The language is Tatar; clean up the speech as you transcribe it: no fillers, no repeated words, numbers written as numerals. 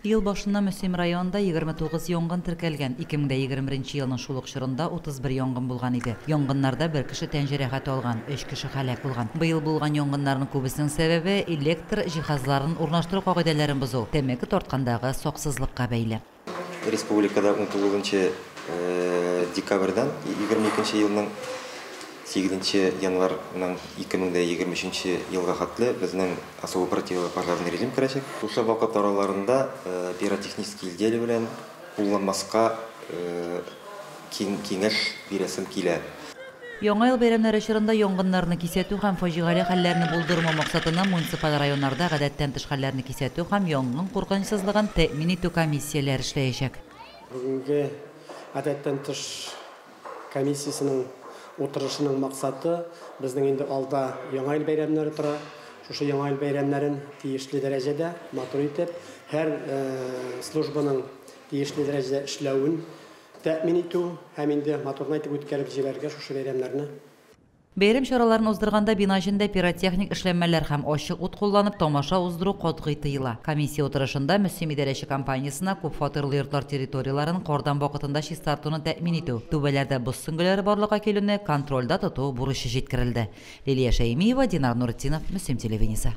Ел башыннан Мөслим районында 29 янгын теркәлгән. 2021 елның шул ук чорында 31 янгын булган иде. Янгыннарда бер кеше тән җәрәхәте алган, өч кеше һәлак булган. Быел булган янгыннарның күбесенең сәбәбе электр җиһазларын урнаштыру кагыйдәләрен бозу, тәмәке тарткандагы саксызлыкка бәйле. Республикада 19 декабрьдән 22 елның 8 январьның 2023 елга хәтле безнең особо противопожарный режим керәчәк. Шушы вакыт араларында пиротехнический изделие белән кулланмаска киңәш бирәсем килә. Яңа ел бәйрәмнәре чорында янгыннарны кисәтү һәм фаҗигале хәлләрне булдырмау максатыннан муниципаль районнарда гадәттән тыш хәлләрне кисәтү һәм янгын куркынычсызлыгын тәэмин итү комиссияләре эшләячәк. Бүгенге гадәттән тыш комиссиясенең утырышының максаты безнең инде алда Яңа ел бәйрәмнәре тора. Шушы Яңа ел бәйрәмнәрен тиешле дәрәҗәдә матур итеп, һәр службаның тиешле дәрәҗәдә эшләвен тәэмин итү һәм инде матур итеп үткәреп җибәрергә шушы бәйрәмнәрне. Бәйрәм чараларын уздырганда бина эчендә пиротехник эшләнмәләр һәм ачык ут кулланып тамаша уздыру катгый тыела. Комиссия утырышында Мөслим идарәче компаниясенә күпфатирлы йортлар территорияләрен кардан вакытында чистартуны тәэмин итү, түбәләрдә боз сөңгеләре барлыкка килүне контрольдә тоту бурычы җиткерелде. Лилия Шәймиева, Динар Нуретдинов, Мөслим телевидениесе.